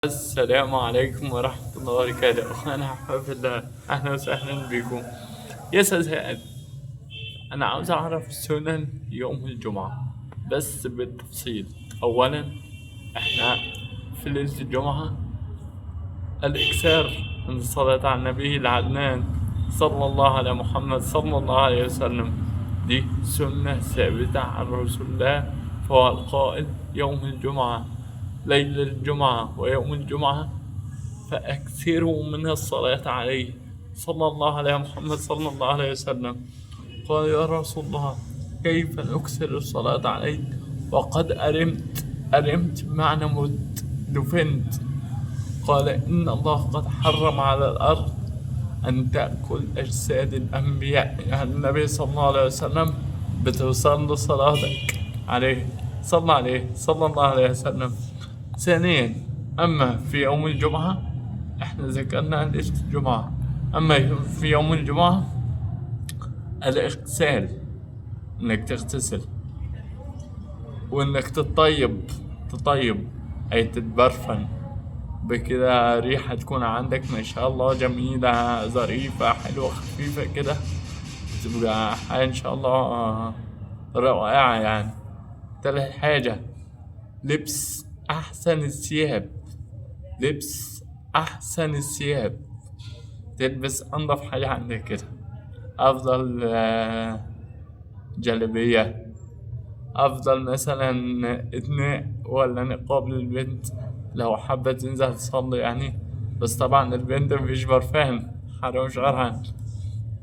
السلام عليكم ورحمة الله وبركاته. أخوانا أحباب الله، أهلا وسهلا بكم. يسأل أنا عاوز أعرف سنن يوم الجمعة بس بالتفصيل. أولا إحنا في ليلة الجمعة الإكثار من الصلاة على النبي العدنان صلى الله على محمد صلى الله عليه وسلم، دي سنة ثابتة عن رسول الله، فهو القائل يوم الجمعة ليلة الجمعة ويوم الجمعة فأكثروا من الصلاة عليه صلى الله على محمد صلى الله عليه وسلم. قال يا رسول الله كيف نكثر الصلاة عليك وقد أرمت بمعنى مت دفنت. قال إن الله قد حرم على الأرض أن تأكل أجساد الأنبياء. يعني النبي صلى الله عليه وسلم بتوصل له صلاتك عليه، صلى عليه صلى الله عليه وسلم. ثانيا أما في يوم الجمعة احنا ذكرنا ليلة الجمعة، أما في يوم الجمعة الاغتسال، إنك تغتسل وإنك تطيب أي تتبرفن بكده، ريحة تكون عندك ما شاء الله جميلة ظريفة حلوة خفيفة كده، تبقى حاجة إن شاء الله رائعة. يعني تالت حاجة لبس أحسن الثياب، لبس أحسن الثياب، تلبس أنظف حاجة عندك كده، أفضل جلابية، أفضل مثلا اتناء ولا نقاب للبنت لو حابة تنزل تصلي يعني، بس طبعا البنت مفيش برفان حرام شعرها.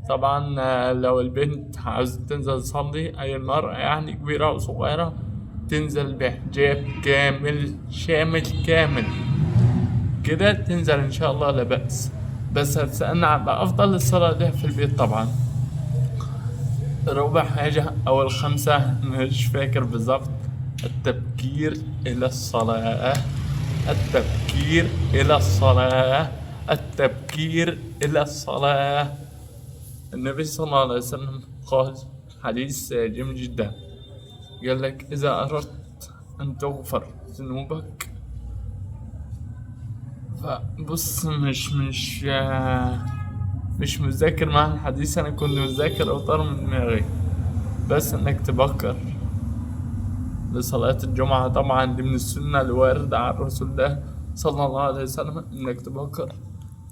طبعا لو البنت عاوزة تنزل تصلي أي المرأة يعني كبيرة أو صغيرة تنزل بحجاب كامل شامل كامل كده تنزل إن شاء الله لا بأس. بس هتسألنا على أفضل الصلاة ده في البيت. طبعا ربع حاجة أو الخمسة مش فاكر بالظبط، التبكير إلى الصلاة، التبكير إلى الصلاة، التبكير إلى الصلاة. النبي صلى الله عليه وسلم قال حديث جميل جدا، قال لك إذا أردت أن تغفر ذنوبك فبص، مش مذاكر مع الحديث، أنا كنت مذاكر أوتار من دماغي، بس إنك تبكر لصلاة الجمعة. طبعا دي من السنة الواردة عن رسول الله صلى الله عليه وسلم إنك تبكر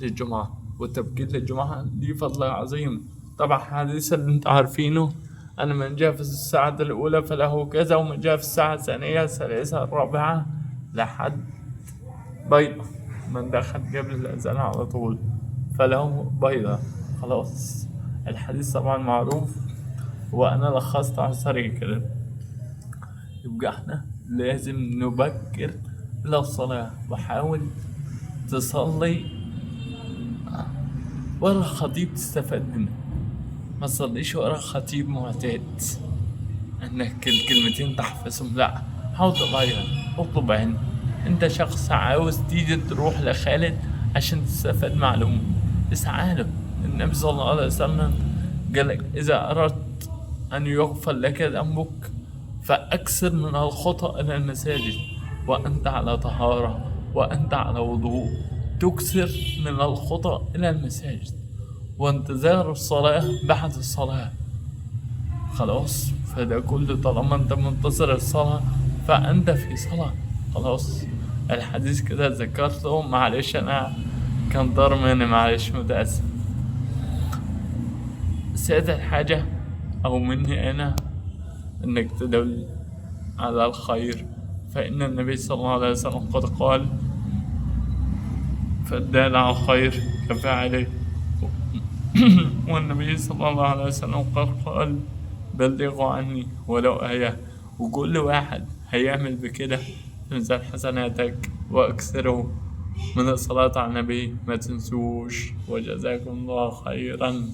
للجمعة، والتبكير للجمعة دي فضل عظيم. طبعا حديث اللي انت عارفينه، أن من جاء في الساعة الأولى فله كذا، ومن جاء في الساعة الثانية الثالثة الرابعة لحد بيضة، من دخل قبل الأذان على طول فله بيضة. خلاص الحديث طبعا معروف وأنا لخصت على السريع كده. يبقى احنا لازم نبكر إلى الصلاة، وحاول تصلي ورا خطيب تستفاد منه، ما تصليش ورا خطيب معتاد انك الكلمتين تحفظهم، لا حاول تغير، اطلب علم. انت شخص عاوز تيجي تروح لخالد عشان تستفاد معلومة، اسعى له. النبي صلى الله عليه وسلم قال إذا أردت أن يغفر لك ذنبك فأكثر من الخطأ إلى المساجد وأنت على طهارة وأنت على وضوء، تكثر من الخطأ إلى المساجد وانتظار الصلاة بعد الصلاة. خلاص فده كله طالما أنت منتظر الصلاة فأنت في صلاة. خلاص الحديث كده ذكرته، معلش أنا كان ضار مني، معلش متأسف. سادة الحاجة أو مني أنا إنك تدل على الخير، فإن النبي صلى الله عليه وسلم قد قال فالدال على الخير كفاعله، والنبي صلى الله عليه وسلم قد قال بلغوا عني ولو آية. وكل واحد هيعمل بكده في ميزان حسناتك، وأكثروا من الصلاة على النبي ما تنسوش، وجزاكم الله خيرا.